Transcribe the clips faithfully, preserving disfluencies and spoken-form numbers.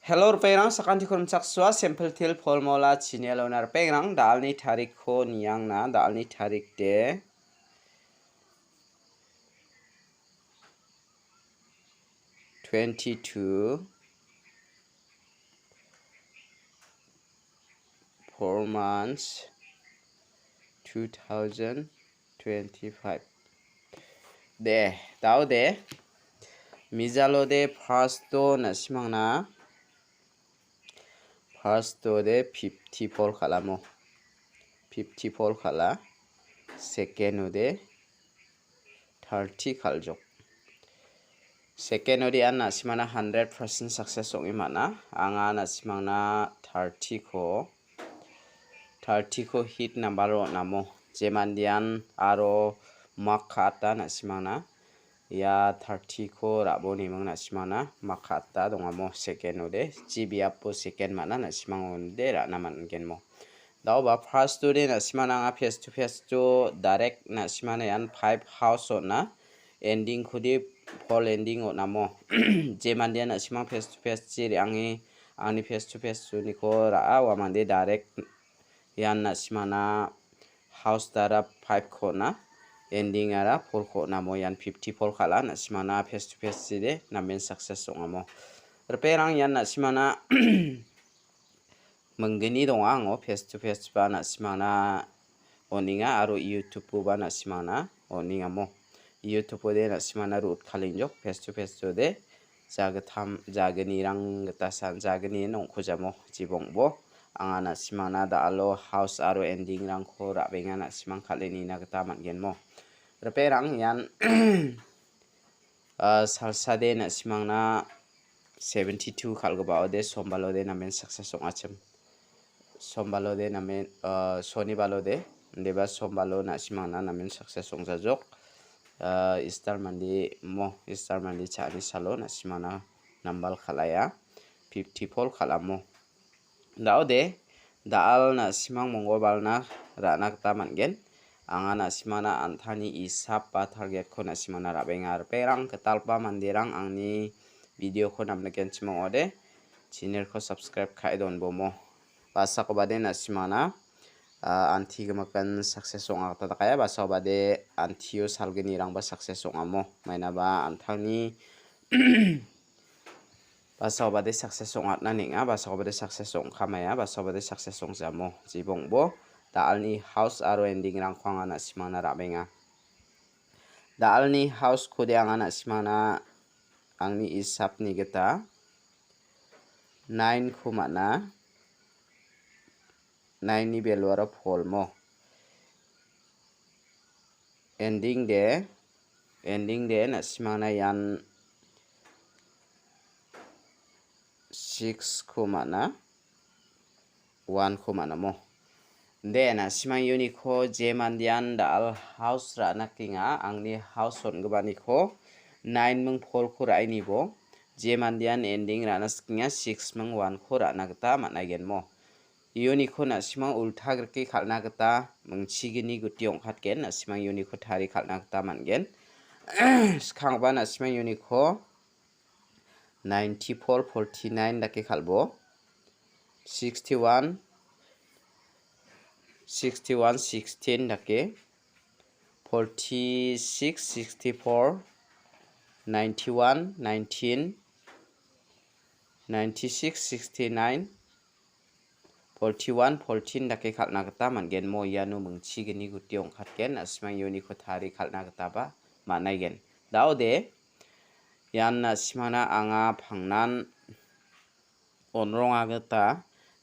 Hello, ripengrang, sakantikon rimchaksoa, Simple Teer Formula channel-ona ripengrang, da·alni tarikko niangna, da·alni tarik de twenty-two, four months, two thousand twenty-five. De, da·ode, mijalode first-o na·simangna, first-ode fifty-four kal·amo. Fifty-four kal·a. Second-ode thirty kal·jok. Second-ode an na·simangna hundred percent success ong·e man·a. Anga na·simangna thirty-ko, thirty-ko hit number-o on·amo. Je mandean aro mak ka·ata na·simangna ia thirty-ko ra·bo neming na·simangna mak ka·ata dongamo second-ode. Ji biapo second man·a na·simang onde ra·na man·genmo. Da·oba first-ode na·simangna anga face to face-o direct na·simangna ian five house on·a. Ending-kode four ending on·amo. Je mandean na·simang face to face-chi re·ange, angni face to face-oniko ra·a, ua mande direct ian na·simangna house dara five-ko on·a, ending-ara four-ko on·amo, ian fifty-four kal·a, na·simangna face to face-chide namen success ong·amo. Ripengrang, ian na·simangna minggni donga, ango face to face ba na·simangna on·enga aro YouTube-oba na·simangna on·engamo. YouTube-ode na·simangna ru·otkalengjok, face to face-ode jagittam, jagnirang gitasan, jagni ong·kujamo, jibongbo. Anga na·simangna da·alo house aro ending-rangko ra·benga na·simang kal·e nina gita man·genmo. Ripengrang, ian ah, salsade na·simangna seventy-two kal·gipaode sombalode namen success ong·achim. Sombalode namen, ah, sonibalode, indeba sombalo na·simangna namen success ong·jajok. Ah, Easter mande mo, Easter mande cha·ani salo na·simangna nambal kal·aia. Fifty-four kal·amo. Da·ode, da·al na·simang monggobalna ra·na gita man·gen. Anga na·simangna an·tangni isap ba target-ko na·simangna ra·benga. Ripengrang, gitalgipa manderang angni video-ko namnikenchim ong·ode, channel-ko subscribe ka·e donbomo. Basakobade na·simangna, ah, anti gimikan success ong·a gita dakaia. Basakobade antio salgnirangba success ong·amo. Mainaba an·tangni Basakobade success ong·atna neng·a, basakobade success ong·kamaia, basakobade success ong·jamo. Jibongbo, da·alni house aro ending-rangko anga na·simangna ra·benga. Da·alni house-kode anga na·simangna angni isapni gita nine-ko man·a. Nine-ni value-ara four mo. Ending de, ending de na·simangna ian six-ko man·a, one-ko man·amo. De, na·simang uniko je mandean da·al house ra·na sikenga, angni house on·gipaniko nine ming four-ko ra·e nibo. Je mandean ending ra·na sikenga, six ming one-ko ra·na gita man·aigenmo. Uniko na·simang ulta grike kal·na gita mingchigni guti ong·katgen, na·simang uniko tarie kal·na gita man·gen. Skanggipa na·simang uniko ninety-four forty-nine dake kal·bo. Sixty-one, sixty-one sixteen dake. Forty-six sixty-four, ninety-one nineteen, ninety-six sixty-nine, forty-one fourteen dake kal·na gita man·gen. Mo iano mingchigni guti ong·katgen, na·simang uniko tarie kal·na gitaba man·aigen. Da·ode, ian na·simangna anga pangnan on·ronga gita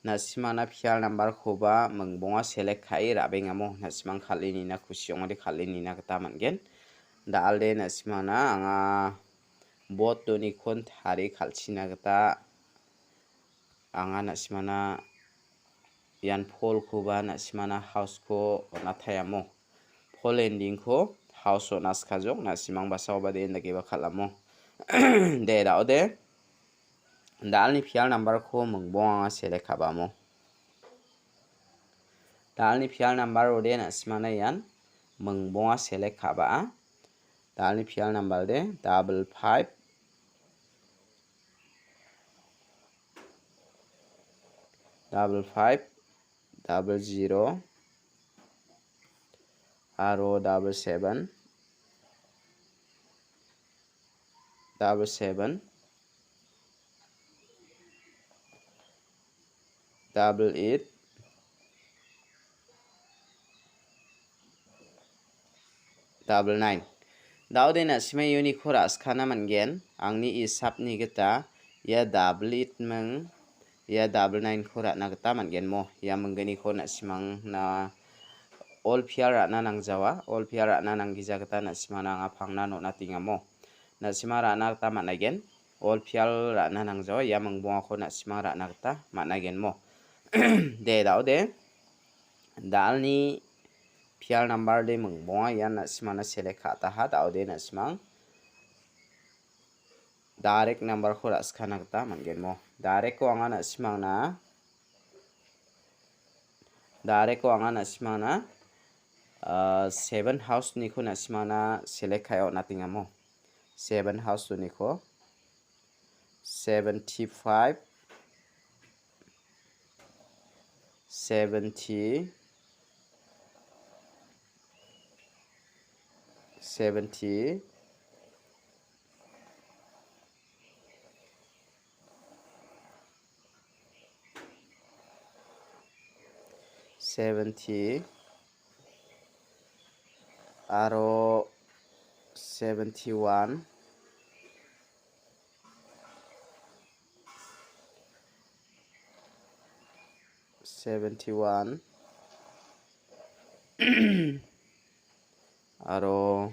na·simangna pial number-koba mingbonga select ka·e ra·bengamo na·simang kal·e nina kusi ong·ode kal·e nina gita man·gen. Da·alde na·simangna anga bot donikon tarie kal·china gita anga na·simangna ian polkoba na·simangna house-ko on·ataiamo. Pol ending-ko house on·a sikajok, na·simang basakobade indakeba kal·amo. De, da·ode. Da·alni pial number-ko mingbonga select ka·bamo. Da·alni pial number-ode na·simangna ian mingbonga select ka·ba·a. Da·alni pial number de double five, double five, double zero, aro double seven, double seven, double eight, double nine. Daode na·sima ianiko ra·skana man·gen. Angni isapni gita ia double eight ming, ia double nine-ko ra·na gita man·gen mo. Ia minggniko na·simangna all pair ra·na nangjawa. All pair ra·na nanggija gita na·simangna anga pangna on·atengamo. Na·sima ra·na gita man·aigen. All pair ra·na nangjawa. Ia mingbongako na·sima ra·na gita man·aigen mo. De, daode. Dalni pair number de mingbonga ian na·simangna select ka·ataha, daode na·simang direct number-ko ra·skana gita man·gen mo. Direct-ko anga na·simangna, direct-ko anga na·simangna, ah, seven house-niko na·simangna select ka·e on·atengamo. Seven house-oniko. Seventy-five, seventy, seventy, seventy, aro seventy-one, seventy-one, aro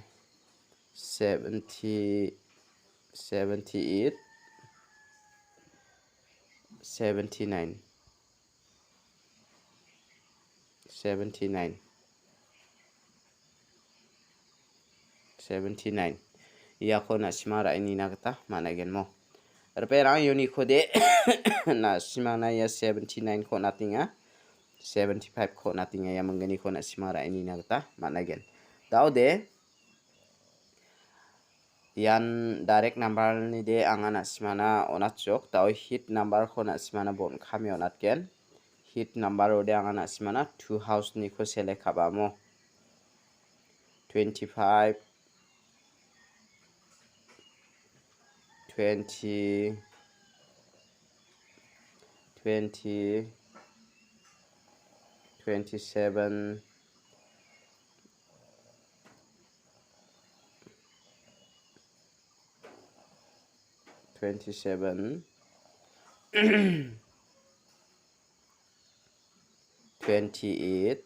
seventy, seventy-eight, seventy-nine, seventy-nine, seventy-nine. Iako na·sima ra·e nina gita man·aigen mo. Ripengrang, ianiko de na·simangna ia seventy-nine-ko on·atenga. Seventy-five-ko on·atenga. Ia minggniko na·sima ra·e nina gita man·aigen. Daode, ian direct number-ni de anga na·simangna on·atjok. Daode hit number-ko na·simangna bon·kame on·atgen. Hit number-o de anga na·simangna two house-niko select ka·bamo. Twenty-five, twenty, twenty, twenty-seven, twenty-seven, twenty-eight,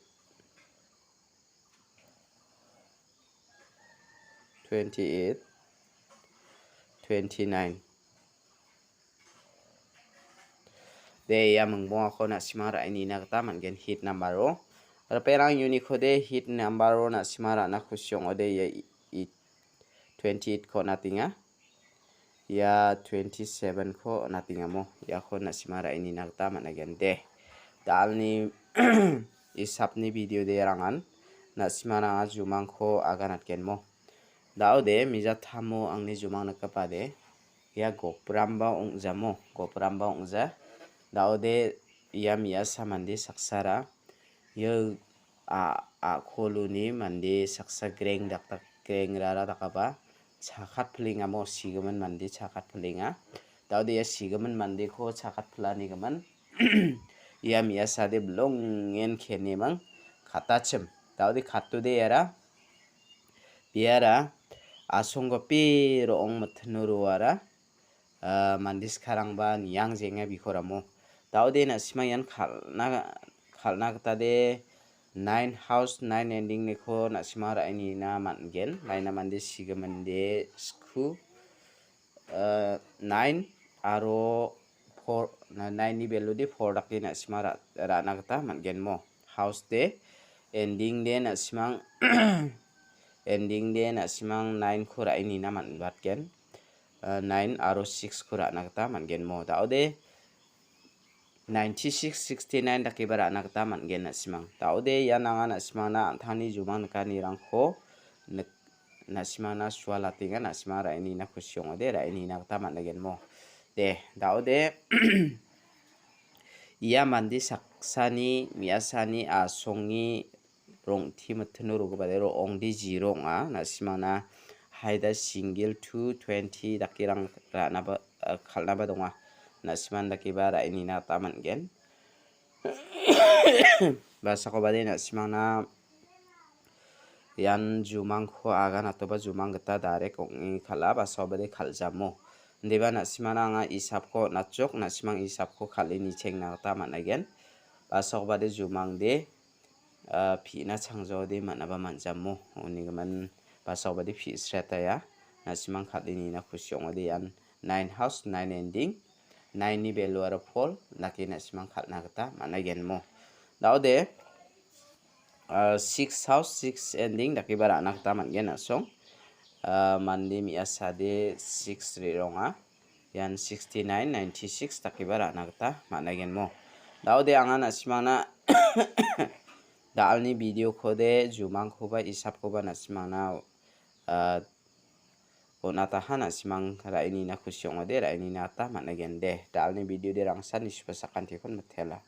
twenty-eight, twenty-nine. De, ia mingbongako na·sima ra·e nina gita man·gen hit number-o. Ripengrang, ianiko de hit number-o na·sima ra·na kusi ong·ode ia i-, i-, twenty-eight-ko on·atenga. Ia twenty-seven-ko on·atengamo. Iako na·sima ra·e nina gita man·aigen de. Dalni isapni video de rangan na·simana anga jumangko aganatgenmo. Daode mijatamo angni jumang nikgipade ia gopramba ong·jamo, gopramba ong·ja. Daode ia me·asa mande saksara ia a-, a·koloni mande saksa greng dakdak, greng rara dakaba chakat pilengamo sigimin mande chakat pilenga. Daode ia sigimin mandeko chakat pilanigimin ia me·asade bilongen kenimang katachim. Daode katode iara biara asonggipa ro·ong mitino roara, ah, mande saksarangba niangjenga bikoramo. Daode na·sima ian kal·na, kal·na gitade nine house, nine ending-niko na·sima ra·e nina man·gen. Laina mande sigiminde sku, ah, nine aro four, na-, nine-ni value-de four dake na·sima ra-, ra·na gita man·gen mo. House-de, ending-de na·simang, ending-de na·simang nine-ko ra·e nina man-, batgen. Ah, nine aro six-ko ra·na gita man·gen mo. Daode ninety-six, sixty-nine dakeba ra·na gita man·gen na·simang. Daode ian anga na·simangna an·tangni jumang nikanirangko nik-, na·simangna sualatenga, na·simang ra·e nina kusi ong·ode, ra·e nina gita man·gen mo. De, daode Ia mande saksani me·asani asonge rong·te mitino rogipade ro-, ong·de zero ong·a. Na·simangna haida single to twenty dakerang ra·naba, ah, kal·naba donga. Na·simang dakeba ra·e nina gita man·gen. Basakobade na·simangna ian jumangko aganatoba jumang gita darek ong·e kal·a, basakobade kal·jamo. Indiba na·simangna anga isapko on·achok, na·simang isapko kal·e nichengna gita man·aigen. Basakobade jumangde, ah, pi·na changjode man·aba man·jamo. Unigimin basakobade pi·sretaia. Na·simang kal·e nina kusi ong·ode ian nine house, nine ending, nine-ni value aro four, dake na·simang kal·na gita man·aigenmo. Daode, ah, six house, six ending dakeba ra·na gita man·gen a·song. Ah, mande me·asade six re·ronga. Ian sixty-nine, ninety-six dakeba ra·na gita man·aigenmo. Daode anga na·simangna da·alni video-kode jumangkoba isapkoba na·simangna, ah, on·ataha na·simang ra·e nina kusi ong·ode, ra·e nina gita man·aigen de. Da·alni video de rangsan nisuba sakantikon mitela.